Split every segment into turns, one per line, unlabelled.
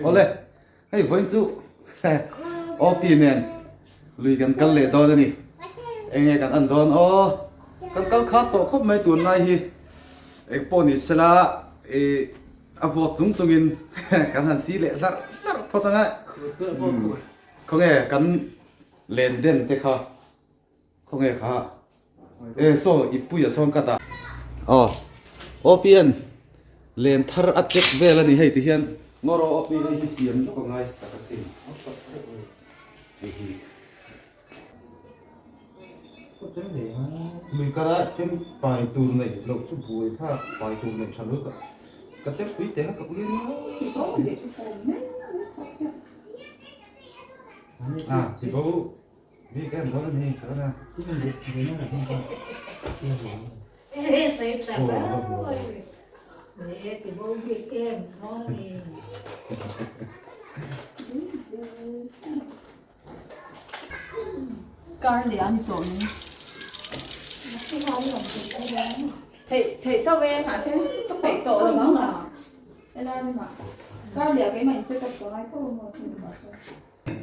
Awle, hei vawiin chu OP nen lui kan kal leh dawn a ni. Enge kan an dawn aw. Kan kal khat tawh khawp mai tunlai hi. Eng pawh ni sela ih a vawt chung chungin kan han si leh hlarh hlarh phawt ang a. Khawnge kan len den te kha. Khawnge kha e saw i puia sawn ka dah. Aw OPN len thar a check vel a ni hei ti hian ngawr aw OP hei hi siam lawk a ngai tak asin hei hi. Lui kara chem pai tur neih loh chu buai thlak pai tur neih tha lo ka chem pui teh a ka ui ania. A ti bo.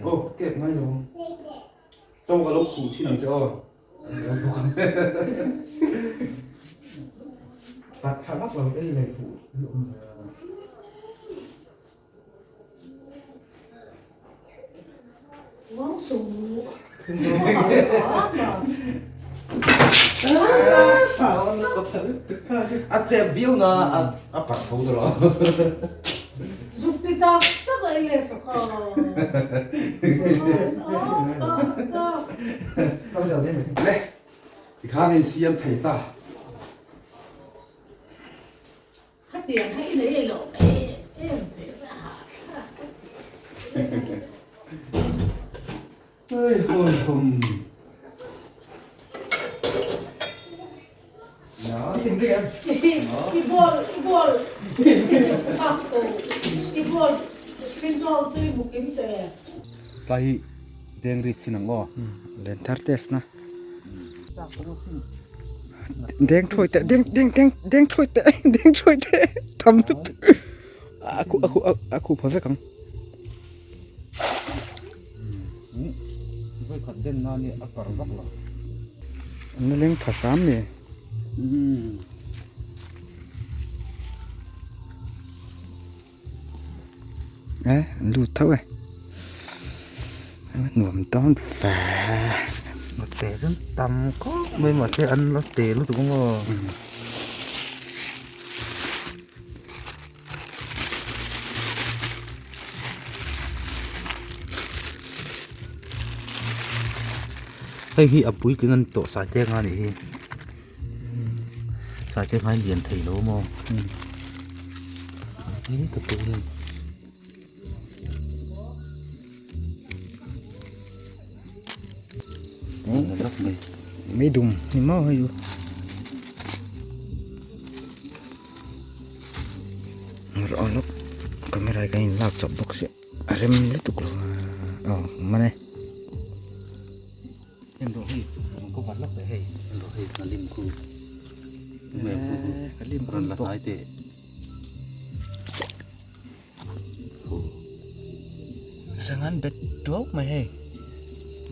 Aw kek ngai lo ang. Tawng ka lo khuh chin ang che aw. Pat tha vak lo ei lei fuh hi awm ve a.
Wang su.
A chep viau na a pat tho ta lo.
Zuk ti tak tak a i le sawkha.
Le tikhan a insiam thei ta.
Khatiang kha i nei lo em em zel a hahthlak ka ti.
Hei hawi hum.
I ball i ball i ball screen to chu i hmu kim teh e.
Tlai hi deng ri chin ang aw.
Len thar test na. Deng thui teh deng deng deng deng thui teh deng thui teh tham lutuk a khuh a khuh a khuh pha vek ang.
Vawikhat den na nia a kar vak lo.
An la leng tha hram ni. E an lut tho e. Nuam dawn ve.
Te chu tam khawp mai mahse an la te lutuk ang aw. Hei hi a puitling an tawh sai te anga nih hi sai te khan lian thei lo maw ni ta tur hian
Mấy đùng ni maw hei chu. Rawh lawk camera hi kan in lak chawp bawk si a rem lutuk lo a aw man e.
En rawh hei an cover lawk teh hei en rawh hei a lim khu
a lim
rawn la hnai teh
Sangan bet tuau mai hei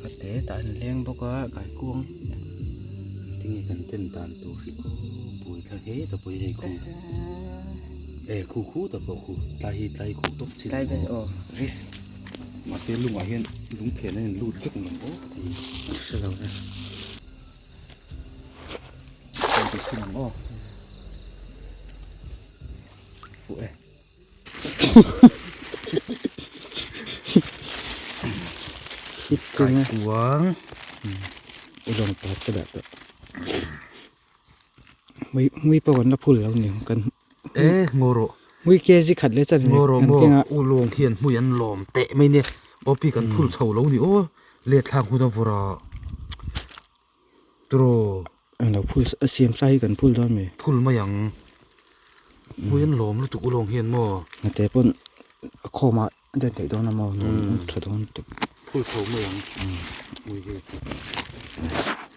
a te tah an leng bawk a kaikuang
tinge kan ten dan tur hi aw buai thla hle ta pawh hi hei khu e khu khu ta pawh khu tlai hi tlai khu tawp chin
tlai vel aw risk
mahse lungah hian lung phen a in lut vek ang aw ka ti
hre lo e
sin ang aw
fuh e.
Kaikuang
ulawng pakhat ka dah tawh mui mui pawh kan la phul lo ni kan
e ngaw rawh
mui kg khat leh chan
ngaw rawh maw ulawng hian hmui an lawm teh mai nia opi kan phul chho lo ni aw let thlak hun a vawrh a tiraw
Englo phul a siam sa hi kan phul dawn mi.
Phul mai ang. Hmui an lawm lutuk ulawng hian maw.
Hmate pawn a khawm ah a den theih dawn a maw nuam tha dawn lutuk.
Phul chho mai ang. Hmui hi.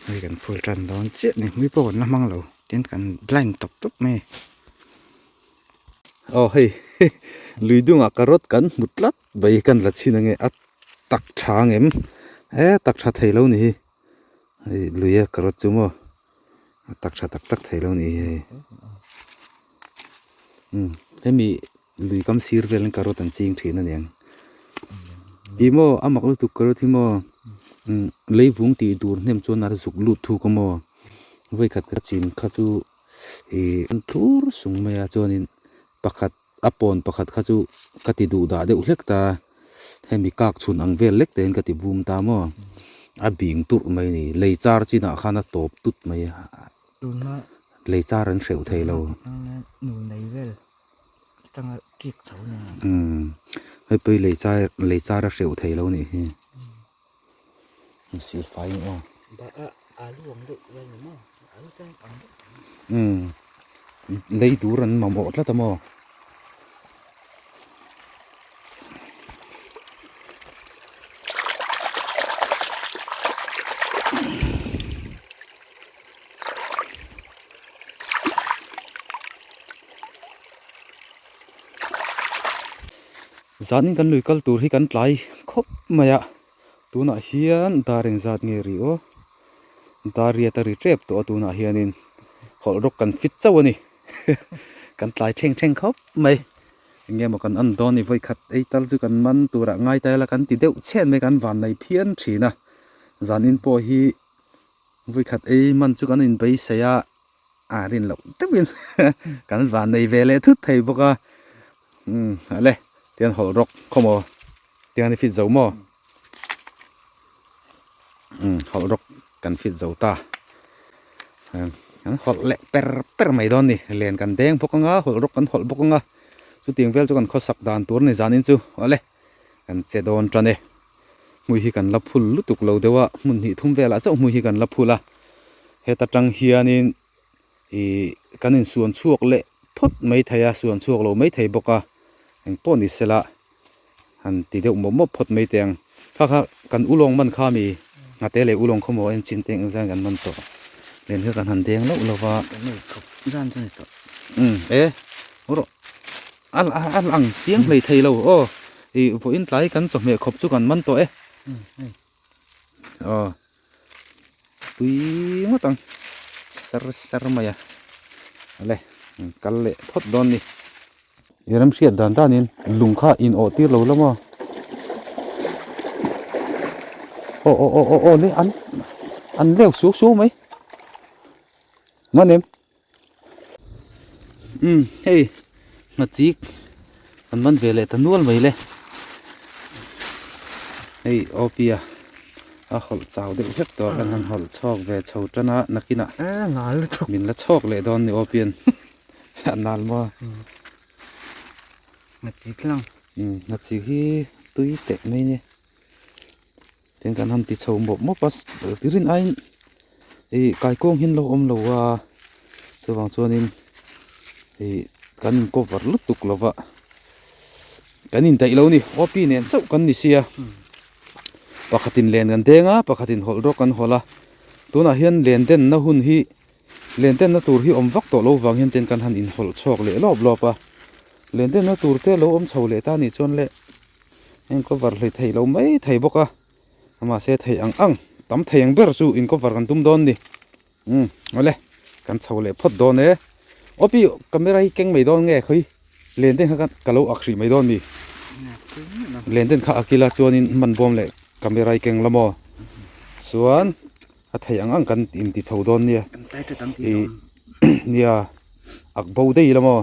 Hei kan phul tan dawn chiah ni hmui pawh kan la hmang lo tin kan blind tawp tawp mai.
Aw hei. Lui dungah carrot kan hmu tlat mai kan la chhin ange a tak tha ang em he tak tha thei lo ni hi hei lui a carrot chu maw a tak tha tak tak thei lo ni hi hei umm hemi lui kam sir vel in carrot an ching thin a niang ih maw a mak lutuk carrot hi maw umm leivung tih tur hnem chuan a zuk lut thuk a maw vawikhat ka chin kha chu ih an thlur sung mai a chuanin pakhat a pawn pakhat kha chu ka ti duh dah deuh hlek ta hemi kak chhun ang vel lek te hian ka ti vum ta maw a bing turh mai a ni lei char chinah khan a tawp tut mai a lei char an hreuh thei lo. Umm hei pawh hi lei char lei char a hreuh thei lo a nih hi silfai ang aw. Umm lei tur an mamawh tlat a maw. Zanin kan lui kal tur hi kan tlai khawp mai a tunah hian dar engzat nge ri aw dar riat a ri tep tawh a tunah hianin hawlh rawk kan fit chauh a ni kan tlai thleng thleng khawp mai eng emaw kan en dawn a ni vawikhat ei tal chu kan man turah ngai ta ila kan ti deuh chhen mai kan van nei phian thin a zanin pawh hi vawikhat ei man chu kan inbeisei a. a rin loh deuhin kan van nei ve leh thut thei bawk a umm ale tian hawlh rawk khawmaw tiang i fit zo maw umm hawlh rawk kan fit zo ta kan hawlh leh per per mai dawn a ni len kan deng bawk anga hawlh rawk kan hawlh bawk anga chutiang vel chu kan khawsak dan tur a ni zanin chu awle kan che dawn tan e hmui hi kan la phul lutuk lo deuh a hmun hnih thum velah chauh hmui hi kan la phul a heta tang hianin ih kan insuan chhuak leh phawt mai thei a suan chhuak lo mai thei bawk a engpawh ni sela han ti deuh mawp mawp phawt mai teh ang kha kha kan ulawng man kha mi nghate leh ulawng khaw maw en chin te eng zan kan man tawh len kha kan han deng loh lo va umm e rawh. A a lang chiang hlei thei lo aw ih vawiin tlai kan chawhmeh khawp chu kan man tawh e aw tui ngawt ang ser ser mai a ale kal leh phawt dawn ni i rem hriat dan danin lung kha in awh tir lo la maw aw aw aw aw le an an leu suau suau mai man em. Umm hei ngachik an man ve leh ta nual mai le hei awpia a hawlh chau deuh hlek tawh a kan han hawlh chhawk ve chho tan a nakinah min la chhawk leh dawn ni awpian a nal maw umm ngachik hi tui teh mai nia. Tin kan han ti chho mawp mawp a rin aiin ih kaikawng hi an lo awm lo a chuvang chuanin ih kan in cover lutuk lo va kan indaih lo a ni OP nen chauh kan ni sia pakhatin len kan deng a pakhatin hawlh rawk kan hawlh a tunah hian len denna hun hi len denna tur hi awm vak tawh lo vang hian ten kan han inhawlh chhuak leh lawp lawp a len denna tur te lo awm chho leh ta a nih chuan le. Heng cover hlei thei lo mai thei bawk a mahse thei ang ang tam thei ang ber chu in cover kan tum dawn ni umm awle kan chho leh phawt dawn e awpi camera hi keng mai dawn nge khawi len den kha ka lo ak hrih mai dawn mi len den kha ak ila chuanin hman bawm leh camera hi keng la maw chuan a thei ang ang kan in ti chho dawn nia ih nia ak bo daih ila maw.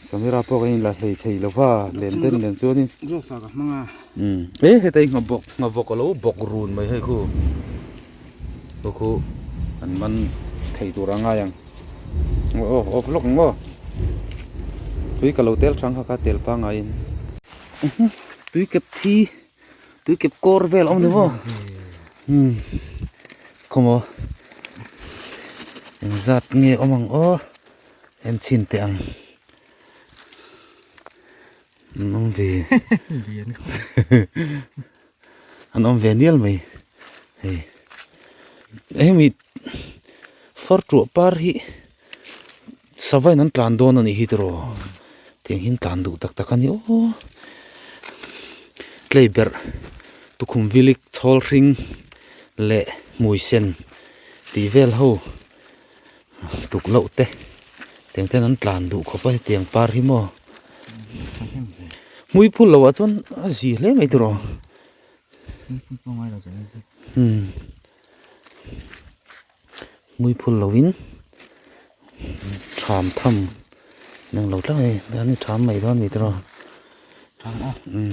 Camera pawh kan inla hlei thei lo va len den nen chuanin
Zawfa ka hmang a
umm e heta hi nghawbawk nghawbawk a lo bawk run mai hei khu khu khu an man thei tur a ngai ang aw aw vlog ang aw tui ka lo tel thang kha kha tel pangaiin tui kep thi tui kep kawr vel a awm ni maw umm khawmaw engzat nge awm ang aw. En chhin teh ang an awm ve an awm ve nial mai hei hemi far tuah par hi sava in an tlan dawn a nih hi tiraw. Tiang hian tlan duh tak tak a ni aw. Tlei berh tukhum vilik chhawl hring leh hmui sen tih vel ho tuk loh te tiang ten an tlan duh khawp a hetiang par hi maw hmui phul loh ah chuan a zi hle mai tiraw hmui phul loh in Tham tham nang lo tlang e an tham mai dawn ni tiraw tham a um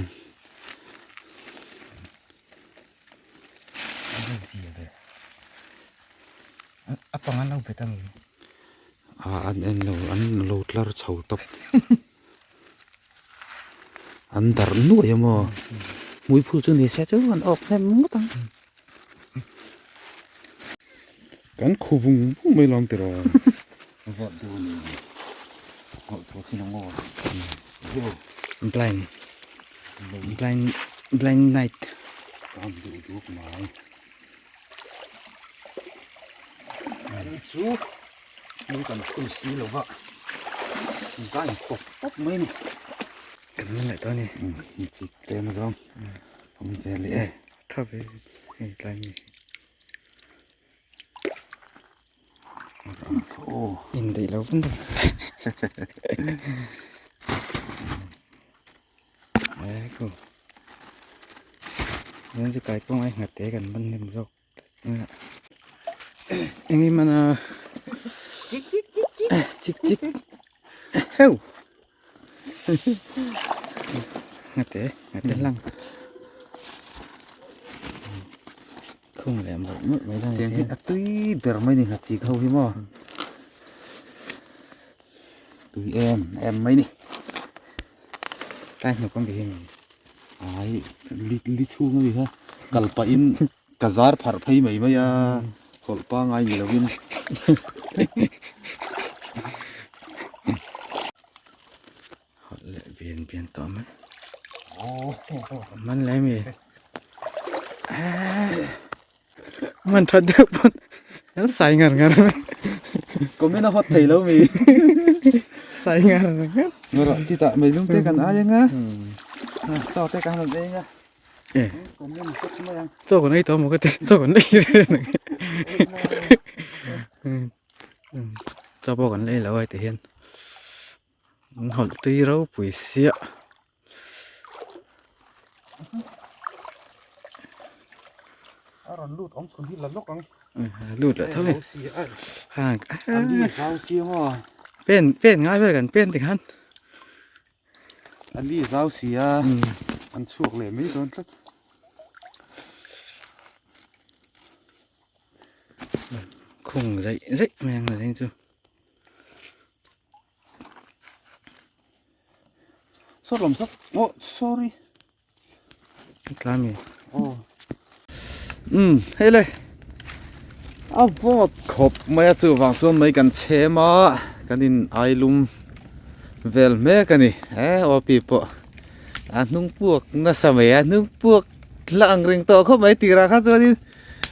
a pang an lo bet a mi
a an en lo an lo tlar chho tawp an darh nuai a maw hmuiphul chu ni se chu an awk hnem ngawt ang. Kan khu vung vung mai lawm tiraw. Vawt deuh a ni. Hawlh tho chin ang aw. Zero.
Blind. Blind blind night.
Kan duh duk mai. Ani chu ni kan phun si lo va. Ka in pawp pawp mai ni.
Kan man leh tawh a ni.
Ni chik tlem zawng. Awm ve leh e.
Tha ve hei tlai mi in daih lo vang e ko yan chu kai pawng ai nghat te kan ban hnem zawk eng mana
chik chik chik chik
chik chik heu Ngate, ngate lang. Khung leh mawlh mawlh mai dawn
Tiang hi a tui ber mai ni ngachik ho hi maw. Tui em em mai ni.
Tlai hnuk an bi hi mi.
Ai li li chhung a ni kha. Kal pah in ka zar pharh phei mai mai a. Hawlh pangai ni lovin.
Hawlh leh bian bian tawh mai. Man lai mi. Man tha deuh pawn an sai ngar ngar mai.
Comment a hot thei lo mi.
Sai ngar ngar.
Ngawrh titah mai lung te kan ai anga. Chaw te kan han ei anga.
Chaw kan ei tawh maw ka ti chaw kan ei reng ang chaw pawh kan ei lo a heti hian an hawlh tui ropui siah.
A rawn lut awm chhun hi la lawk ang.
Lut leh tho e. Hang.
An li zau sia maw.
Pen pen ngai vel kan pen tikhan.
A li zau si a, an chhuak leh mai dawn tlat.
Khung zaih zaih mai ang la chu.
Saw lam saw, oh sorry.
Tlai mi.
Aw. Um, hei le. A vawt khawp mai a chuvang chuan mai kan chhem a, kan in ai lum vel mek a ni. E OP pawh a hnung puak nasa mai a, hnung puak la ang reng tawh khawp mai tirah kha chuanin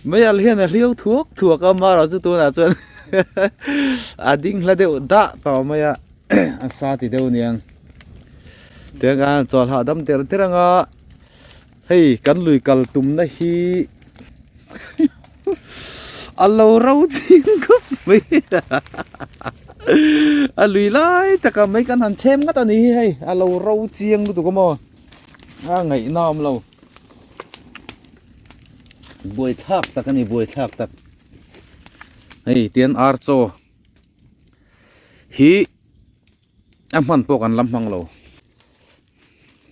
mai al hian a hliau thuak thuak a, amaherawh chu tunah chuan a ding hla deuh dah tawh mai a. A sa ti deuh aniang tiang khan chawl hahdam der der anga hei kan lui kal tumna hi a lo ro ching khawp mai a lui lai taka mai kan han chhem ngat a ni hi hei a lo ro chiang lutuk a maw a ngaihna awm lo buaithlak tak a ni buaithlak tak hei tian ar chaw. Hi a hman pawh kan la hmang lo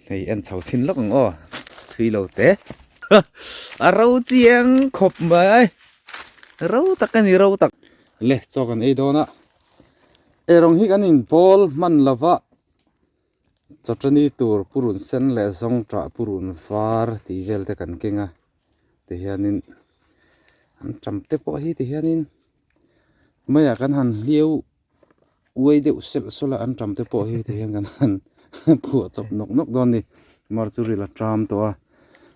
hei en chho chhin lawk ang aw thui lo te a ro chiang khawp mai ro tak a ni ro tak le chaw kan ei dawn a eirawng hi kan in bawl hman lova chawṭani tur purun sen leh zawng ṭah purun var tih vel te kan keng a tihianin an ṭam te pawh hi tihianin. Maiah kan han hliau uai deuh selh sawlh a an ṭam te pawh hi ti hian kan han phuah chawp nawk nawk dawn a ni mar chu ril a ṭam tawh a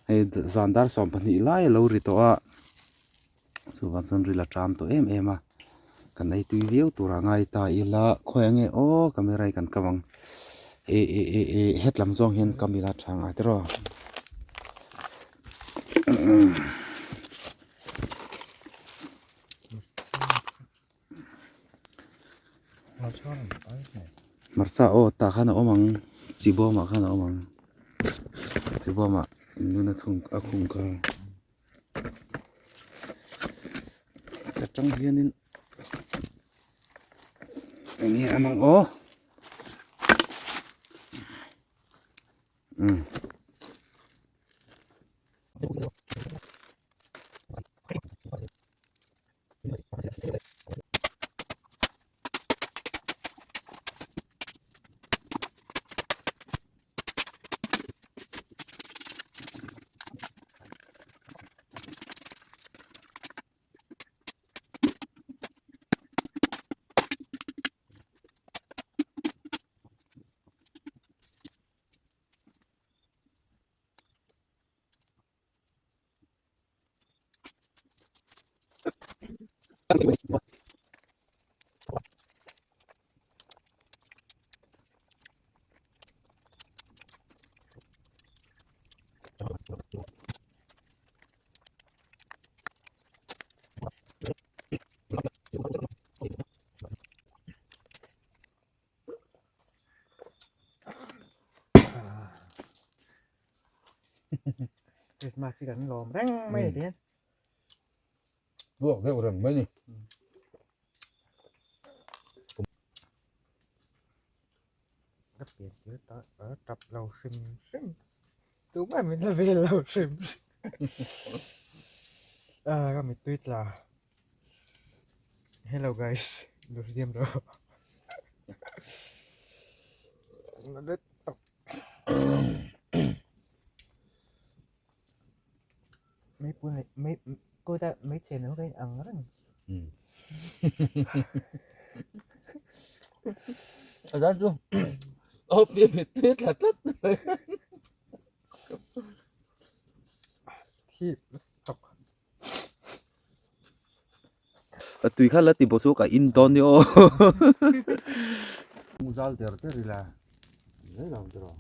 hei zan dar 12 lai a lo ri tawh a chuvang chuan ril a ṭam tawh em em a kan ei tui viau turah ngai ta ila khawi ang nge aw camera hi kan kam ang. I i i i hetlam zawng hian kam ila tha ngai tiraw. Hmarcha aw tah khan a awm ang chi bawmah khan a awm ang chi bawmah nuna thung a khung kha atang hianin eng nge an ang aw.
Christmas hi kan lawm reng mai a ti hian.
Ruak deuh reng mai ni.
Ka pian tir ta a tap lo hrim hrim. Tumah min la vel lo hrim hrim. Ah ka mittui tla. Hello guys, Durdiam ro. Mấy bữa này mấy cô ta mấy chè nó cái ăn răng.
A zan chu aw pian mittui tla tlat mai.
Thip tok.
A tui kha la ti bawk chu ka in dawn ni aw. Zal der der ila mai lo ang tiraw.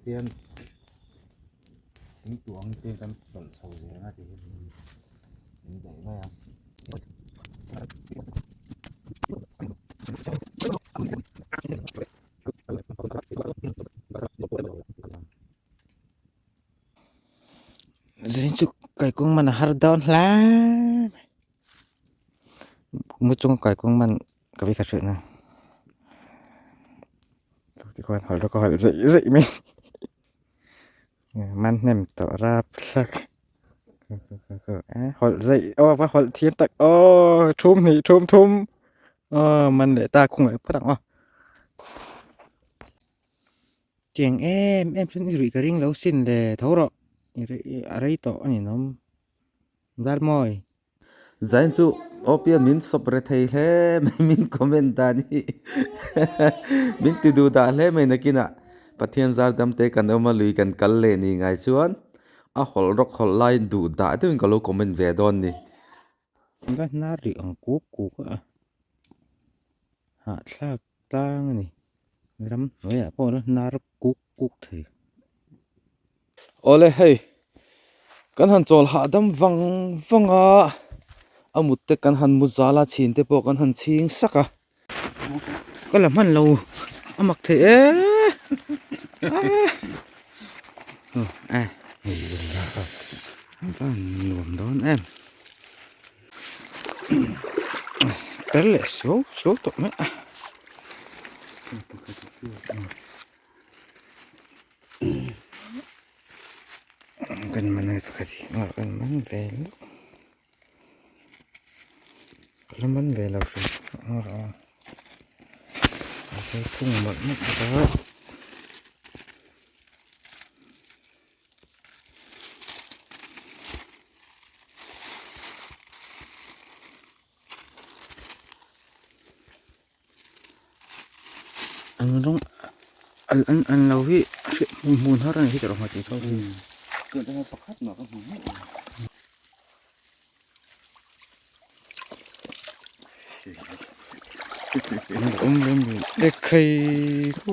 Tian thingtuang te kan tawlh chho zel a ti hi min daih mai a.
Zanin chu kaikung man a har dawn hle mai mu chung kaikung man ka vei khat hreh na tikhuan hawlh rawk a hawlh zeih zeih mai man hnem tawh rap thlak hawlh zeih aw va hawlh thiam tak aw thum hnih thum thum aw man leh ta khung leh phawt ang aw. Tiang em em chuan i ruih ka ring lo sin le tho rawh a rei tawh a ni nawm Valmawi.
Zain chu Opian min sawp re thei hle mai min comment dan hi min ti duh dah hle mai nakinah Pathian zar dam te kan awm a lui kan kal leh ni ngai chuan a hawlh rawk hawlh laiin duh dah deuhin ka lo comment ve dawn ni.
Ka hnar rih ang kuk kuk a hahthlak tlang a ni ram hnuaiah pawh la hnar kuk kuk thei.
Awle hei kan han chawl hahdam vang vang a a mut te kan han mu zal a chhin te pawh kan han chhing sak a.
Ka la hman lo a mak thei e a nuam dawn em. Per leh suau suau tawh mai a. Kan man nge pakhat hi a kan man ve lawk ka la man ve lo hrim a phei thung mawlh mawlh bawk a. An rawng an an an lo hi hriat hmuh hmun har a ni hi tawh rawh tih kha
Pakhat mah ka hmu hauh lo.
Awm lem lo e khai khu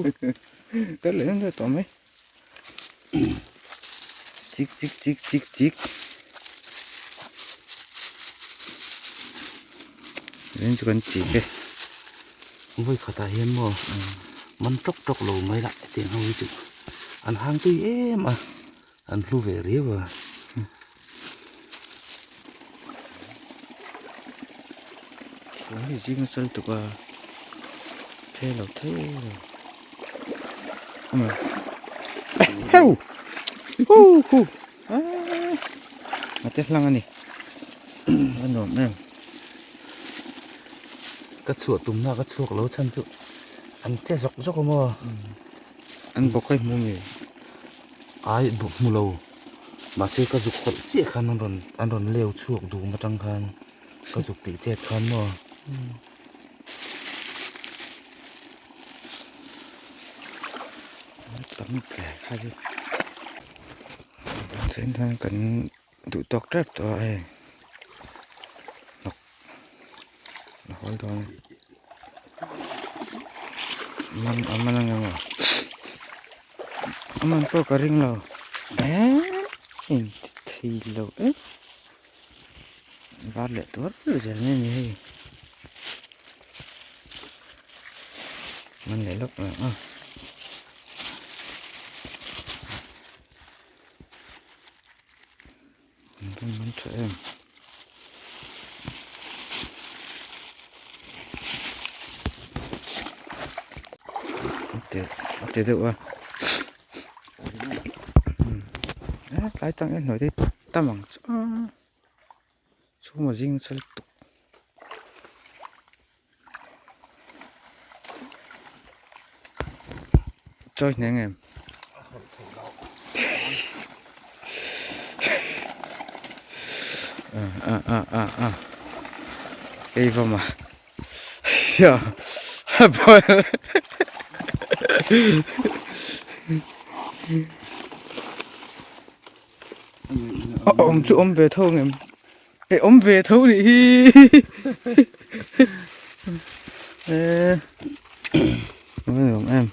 tel leh em tawh mai
chik chik chik chik chik
rin chu kan chik e
vawi khatah hian maw man tawk tawk lo mai lah hetiang ho hi chu an hang tui em a an hlu ve riau a.
Chuan hei zing a chal tuk a phe lo thei lo heu hu hu a te hlang a ni a nuam em
ka chhuah tum na ka chhuak lo chhan chu an che zawk zawk a maw
an bawk a hmu mi
ai bawk hmu lo mahse ka zuk hawlh chiah khan an rawn an rawn leu chhuak dum atang khan ka zuk tih chet khan maw.
Tam hle kha chu chuan hian kan duh tawk tep tawh a hei hnawk a hawl dawn a man a man ang emaw a man pawh ka ring lo eee inti thei lo em. Var leh tuar zel mai a ni hei man leh lawk mai ang a an rawn man tha em a te deuh a tlai tang en hnuai te. Tam ang chu a chhung a zing nasa lutuk. Chawi hneng em? A a a a kei vawm a A awm chu awm ve tho ang em? Hei awm ve tho nih hi eee a va nuam em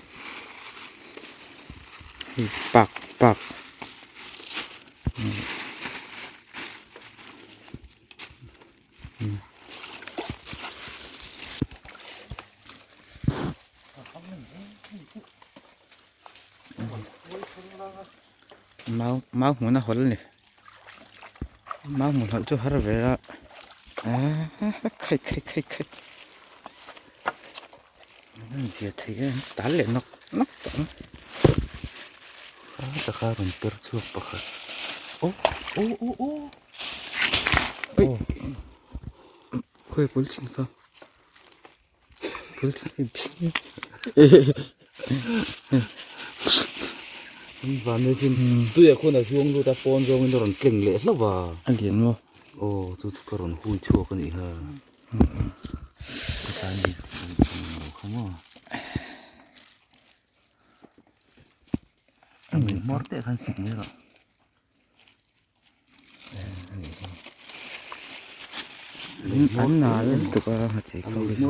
hei park park Mau mau hmun a hawl a ni mau hmun hawlh chu har ve a aaa khai khai khai khai an zia thei em tal leh nawk nawk tawh ang
a taka rawn per chhuak pakhat aw aw aw aw
ui khawi bul chin kha
Tuiah khuan a zuang lut a pawn zawngin a rawn tleng leh hlauh a.
A lian maw?
Aw chu chu ka rawn hui chhuak a nih kha. Ka ni lo kha maw. A min hmawr teh khan sik mai rawh.
An nal lutuk a ha chi kho hi chu.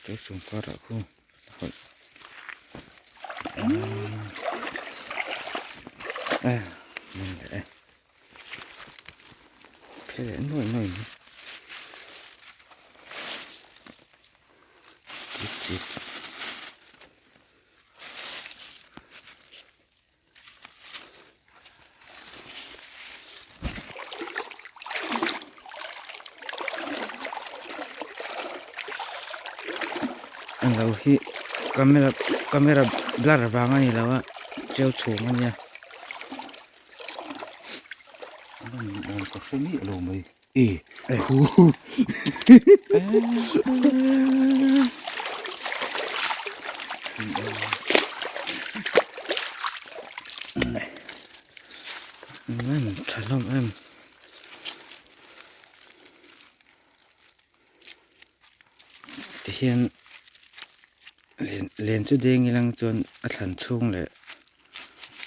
Chu chung karah khu hawlh a man leh e phe leh nuai nuai mai. An lo hi camera camera blur vang a ni lo a chiau chhum a nia.
Ka hre miah lo mai. E hu
Em tha hlawm em. Tihian len len chu deng ilang chuan a thlan chhung leh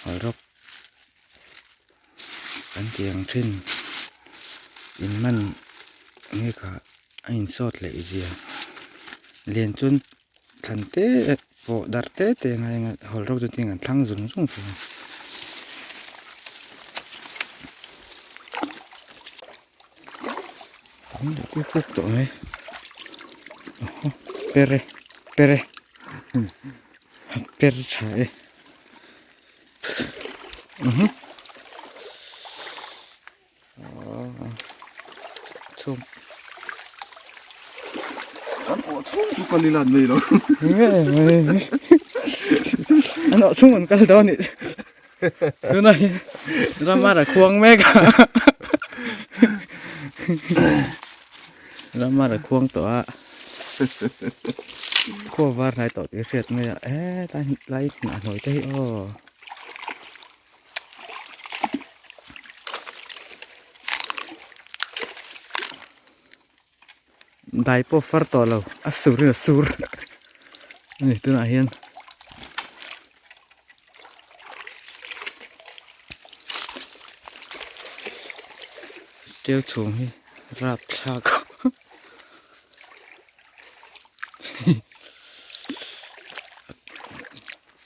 hawlhrawk an tih ang thin in man nge kha a insawt leh zia len chuan thlan te pawh darh te te a ngai ang a hawlhrawk chu tiang an thlang zung zung thei a. Tam leh kuk kuk tawh mai pere pere per tha e chhum
an awh chhung chu kal ila an nei lo
an awh chhung an kal dawn anih Tunah hian Ramar a khuang mek a Ramar a khuang tawh a khua var hnai tawh tih a hriat mai a he tlai tlai hnah hnuai te hi aw. Dai pawh far tawh lo a sur in a sur a ni tunah hian ṭeu chhung hi rapthlak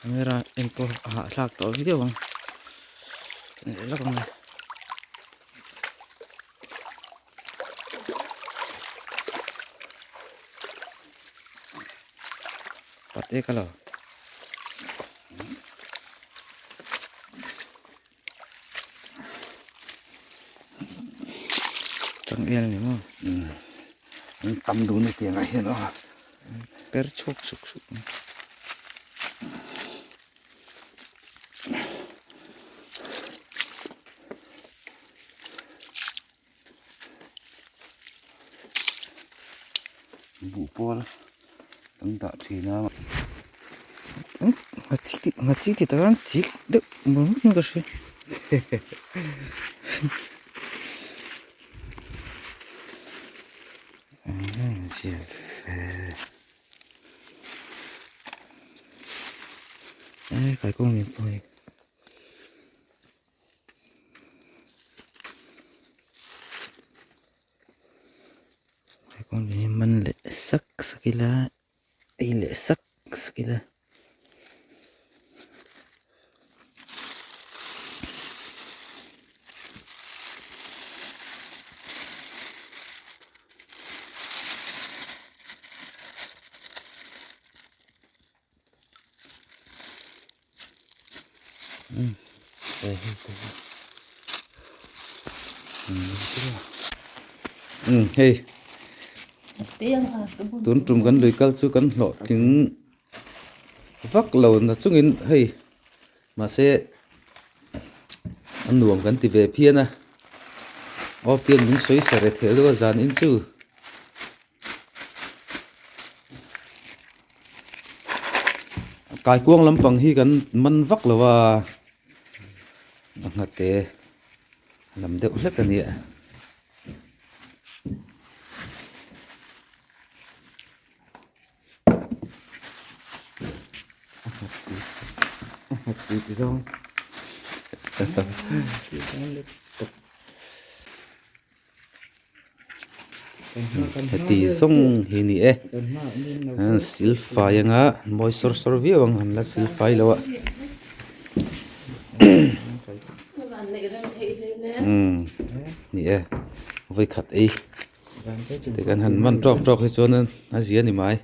camera en pawh a hahthlak tawh viau ang lawk ang e. Pat e ka lo. Chang el ni maw.
An tam dun a tiangah hian aw.
Per chhuak suk suk.
Buh pawl an dah thin a.
Ngha chi ti takah chik deuh mawlh mawlh in ka hria. Ê cái con này thôi. Kaikuang hi man leh sak sak ila ei leh sak sak ila.
Hei tun tum kan lui kal chu kan hlawhtling vak lo na chungin hei mahse a nuam kan ti ve phian a aw pian min sawi sa re thei deuh a zan in chu. Kaikuang lampang hi kan man vak lo a a nghate lam deuh hlek a ni a. A nghat pui zawng. Heti zawng hi ni e an sil fai anga mawi sawr sawr viau ang an la sil fai lo a umm ni e vawikhat ei te kan han man tawk tawk hi chuan a zia ni mai.